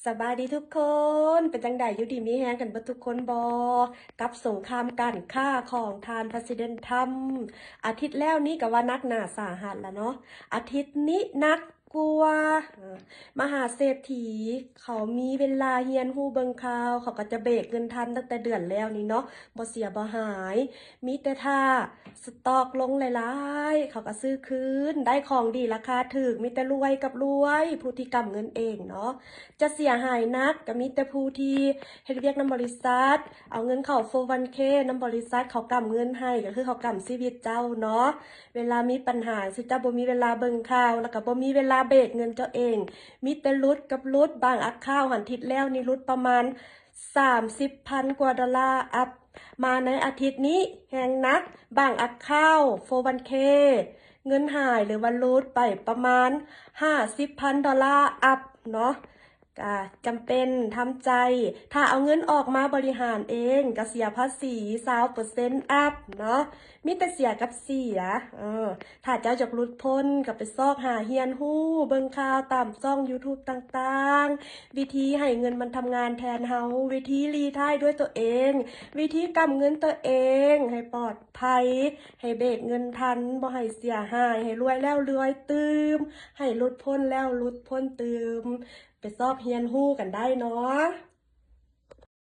ສະບາຍດີທຸກຄົນ ເປັນຈັ່ງໃດ ຢູ່ດີມີແຮງກັນເບິດທຸກຄົນບໍ່? ກັບສົງຄາມການຄ້າຂອງທ່ານ President Trump ອາທິດແລ້ວນີ້ກໍວ່າໜັກໜາສາຫັດລະເນາະ ອາທິດນີ້ໜັກກວ່າ ເອີ ມະຫາເສດຖີເຂົາມີເວລາຮຽນຮູ້ເບິ່ງຂ່າວ ເຂົາກໍຈະເບກເງິນທັນຕັ້ງແຕ່ເດືອນແລ້ວນີ້ເນາະ ບໍ່ເສຍບໍ່ຫາຍ ມີແຕ່ຖ້າສະຕັອກລົງຫຼາຍໆ ເຂົາກໍຊື້ຄືນ ໄດ້ຂອງດີລາຄາຖືກ ມີແຕ່ລວຍກັບລວຍ ຜູ້ທີ່ກຳເງິນເອງເນາະ ຈະເສຍຫາຍໜັກກໍມີແຕ່ຜູ້ທີ່ເຮັດວຽກນຳບໍລິສັດ ເອົາເງິນເຂົ້າ four oh one k ນຳບໍລິສັດ ເຂົາກຳເງິນໃຫ້ ກໍຄືເຂົາກຳຊີວິດເຈົ້າເນາະ ເວລາມີປັນຫາ ຊິເຈົ້າບໍ່ມີເວລາເບິ່ງຂ່າວ ແລ້ວກໍບໍ່ມີເວລາເບກເງິນເຈົ້າເອງ ມີແຕ່ຫຼຸດກັບຫຼຸດ ບາງອາຄາວຫັ້ນ ທິດແລ້ວນີ້ຫຼຸດປະມານສາມສິບພັນກວ່າໂດລາອັບ ມາໃນອາທິດນີ້ແຮງໜັກ ບາງອາຄາວ four oh one k ເງິນຫາຍ ຫຼືວ່າຫຼຸດໄປປະມານຫ້າສິບພັນໂດລາອັບເນາະ ກະຈຳເປັນທຳໃຈ ຖ້າເອົາເງິນອອກມາບໍລິຫານເອງ ກະເສຍພາສີຊາວເປີເຊັນອັບເນາະ ມີແຕ່ເສຍກັບເສຍ ເອີ ຖ້າເຈົ້າຢາກຫຼຸດພົ້ນ ກໍໄປຊອກຫາຮຽນຮູ້ ເບິ່ງຂ່າວຕາມຊ່ອງ YouTube ຕ່າງໆ ວິທີໃຫ້ເງິນມັນທຳງານແທນເຮົາ ວິທີລີທາຍດ້ວຍຕົວເອງ ວິທີກຳເງິນຕົວເອງ ໃຫ້ປອດໄພ ໃຫ້ເບກເງິນທັນ ບໍ່ໃຫ້ເສຍຫາຍ ໃຫ້ລວຍແລ້ວລວຍຕື່ມ ໃຫ້ຫຼຸດພົ້ນແລ້ວຫຼຸດພົ້ນຕື່ມ ໄປຊອກຮຽນຮູ້ກັນໄດ້ເນາະ.